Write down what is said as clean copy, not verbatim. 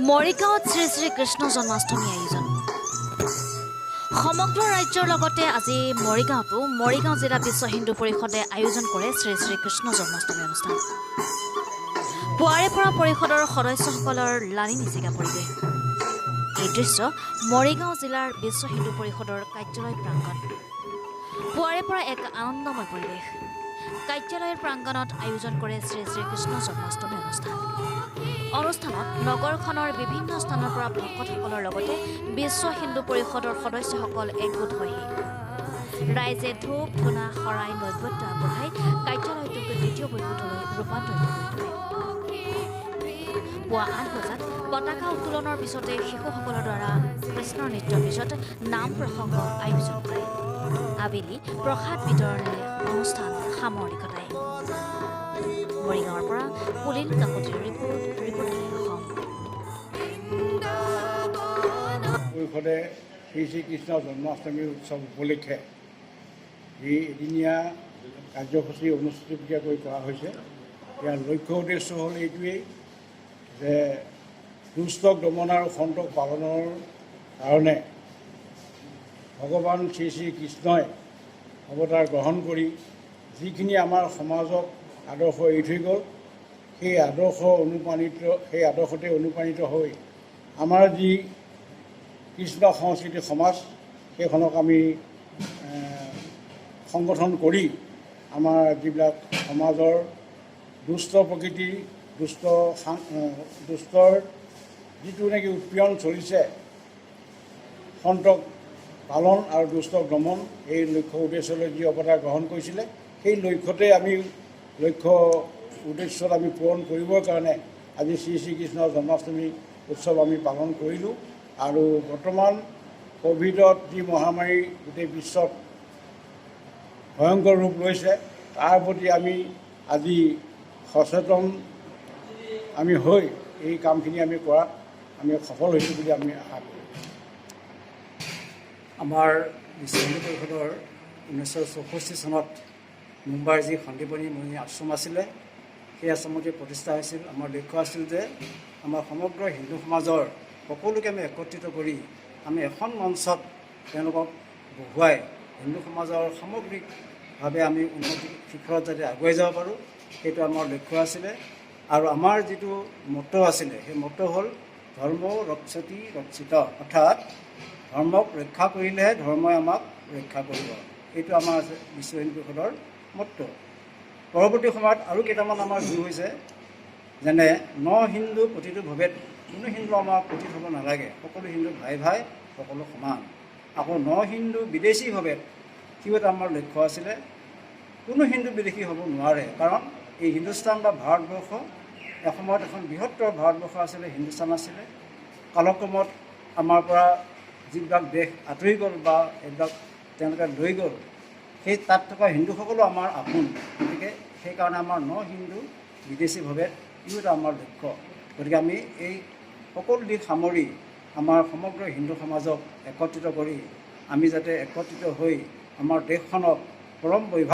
মৰিগাঁৱত শ্ৰী শ্ৰী কৃষ্ণ জন্মাষ্টমী আয়োজন। সমগ্ৰ ৰাজ্যৰ লগতে আজি মৰিগাঁৱতো মৰিগাঁও জিলা বিশ্ব হিন্দু পৰিষদে আয়োজন কৰে শ্ৰী শ্ৰী কৃষ্ণ জন্মাষ্টমী অনুষ্ঠান। পুৱাৰে পৰা পৰিষদৰ সদস্যসকলৰ লানি নিচিগা পৰিৱেশ। এই দৃশ্য মৰিগাঁও জিলাৰ বিশ্ব হিন্দু পৰিষদৰ কাৰ্যালয় প্ৰাংগণ। পুৱাৰে পৰা এক আনন্দময় পৰিৱেশ। কাৰ্যালয়ৰ প্ৰাংগণত আয়োজন কৰে শ্ৰী শ্ৰী কৃষ্ণ জন্মাষ্টমী অনুষ্ঠান। অনুষ্ঠানত নগৰখনৰ বিভিন্ন স্থানৰ পৰা ভকতসকলৰ লগতে বিশ্ব হিন্দু পৰিষদৰ সদস্যসকল একগোট হয়হি। ৰাইজে ধূপ ধূনা, শৰাই, নৈবেদ্য আগবঢ়াই কাৰ্যালয়টোক দ্বিতীয় বৈকুণ্ঠলৈ ৰূপান্তৰিত কৰি তোলে। পুৱা 8 বজাত পতাকা উত্তোলনৰ পিছতে শিশুসকলৰ দ্বাৰা কৃষ্ণৰ নৃত্যৰ পিছত নাম প্ৰসংগ আয়োজন কৰে। আবেলি প্ৰসাদ বিতৰণেৰে অনুষ্ঠান সামৰণি ঘটায়। মৰিগাঁৱৰ পৰা পুলিন কাকতিৰ ৰিপৰ্ট, ৰিপৰ্ট অসম। পৰিষদে শ্ৰী শ্ৰীকৃষ্ণ জন্মাষ্টমী উৎসৱ উপলক্ষে যি এদিনীয়া কাৰ্যসূচী অনুষ্ঠিতবীয়াকৈ কৰা হৈছে, ইয়াৰ লক্ষ্য উদ্দেশ্য হ'ল এইটোৱেই যে দুষ্টক দমন আৰু সন্তক পালনৰ কাৰণে ভগৱান শ্ৰী শ্ৰী কৃষ্ণই অৱতাৰ গ্ৰহণ কৰি যিখিনি আমাৰ সমাজক আদৰ্শ এৰি থৈ গ'ল, সেই আদৰ্শতে অনুপ্ৰাণিত হৈ আমাৰ যি কৃষ্ণ সংস্কৃতি সমাজ, সেইখনক আমি সংগঠন কৰি আমাৰ যিবিলাক সমাজৰ দুষ্ট প্ৰকৃতি, দুষ্টৰ যিটো নেকি উৎপীড়ন চলিছে, সন্তক পালন আৰু দুষ্টক দমন, এই লক্ষ্য উদ্দেশ্যলৈ যি অৱতাৰ গ্ৰহণ কৰিছিলে, সেই লক্ষ্যতে আমি লক্ষ্য উদ্দেশ্যত আমি পূৰণ কৰিবৰ কাৰণে আজি শ্ৰী শ্ৰীকৃষ্ণ জন্মাষ্টমী উৎসৱ আমি পালন কৰিলোঁ। আৰু বৰ্তমান ক'ভিডত যি মহামাৰী গোটেই বিশ্বত ভয়ংকৰ ৰূপ লৈছে, তাৰ প্ৰতি আমি আজি সচেতন আমি হৈ এই কামখিনি আমি কৰাত আমি সফল হৈছোঁ বুলি আমি আশা কৰোঁ। আমাৰ বিশ্ব হিন্দু পৰিষদৰ 1964 চনত মুম্বাইৰ যি সন্দীপনী মুনি আশ্ৰম আছিলে, সেই আশ্ৰমতে প্ৰতিষ্ঠা হৈছিল। আমাৰ লক্ষ্য আছিল যে আমাৰ সমগ্ৰ হিন্দু সমাজৰ সকলোকে আমি একত্ৰিত কৰি আমি এখন মঞ্চত তেওঁলোকক বহুৱাই হিন্দু সমাজৰ সামগ্ৰিকভাৱে আমি উন্নতি শিখৰত যাতে আগুৱাই যাব পাৰোঁ, সেইটো আমাৰ লক্ষ্য আছিলে। আৰু আমাৰ যিটো মট্ট আছিলে, সেই মট্ট হ'ল "ধৰ্ম ৰক্ষতি ৰক্ষিত", অৰ্থাৎ ধৰ্মক ৰক্ষা কৰিলেহে ধৰ্মই আমাক ৰক্ষা কৰিব। এইটো আমাৰ আছে বিশ্ব হিন্দু পৰিষদৰ মট্ট। পৰৱৰ্তী সময়ত আৰু কেইটামান আমাৰ যোগ হৈছে, যেনে "ন হিন্দু পতিতো ভৱেৎ", কোনো হিন্দু আমাৰ পতিত হ'ব নালাগে, সকলো হিন্দু ভাই ভাই, সকলো সমান। আকৌ "ন হিন্দু বিদেশী ভৱেৎ", সিও এটা আমাৰ লক্ষ্য আছিলে। কোনো হিন্দু বিদেশী হ'ব নোৱাৰে, কাৰণ এই হিন্দুস্তান বা ভাৰতবৰ্ষ এসময়ত এখন বৃহত্তৰ ভাৰতবৰ্ষ আছিলে, হিন্দুস্তান আছিলে। কালক্ৰমত আমাৰ পৰা যিবিলাক দেশ আঁতৰি গ'ল বা এইবিলাক তেওঁলোকে লৈ গ'ল, সেই তাত থকা হিন্দুসকলো আমাৰ আপোন। গতিকে সেইকাৰণে আমাৰ "ন হিন্দু বিদেশী ভৱেৎ", ইও এটা আমাৰ লক্ষ্য। গতিকে আমি এই সকলো দিশ সামৰি আমাৰ সমগ্ৰ হিন্দু সমাজক একত্ৰিত কৰি আমি যাতে একত্ৰিত হৈ আমাৰ দেশখনক পৰম বৈভৱ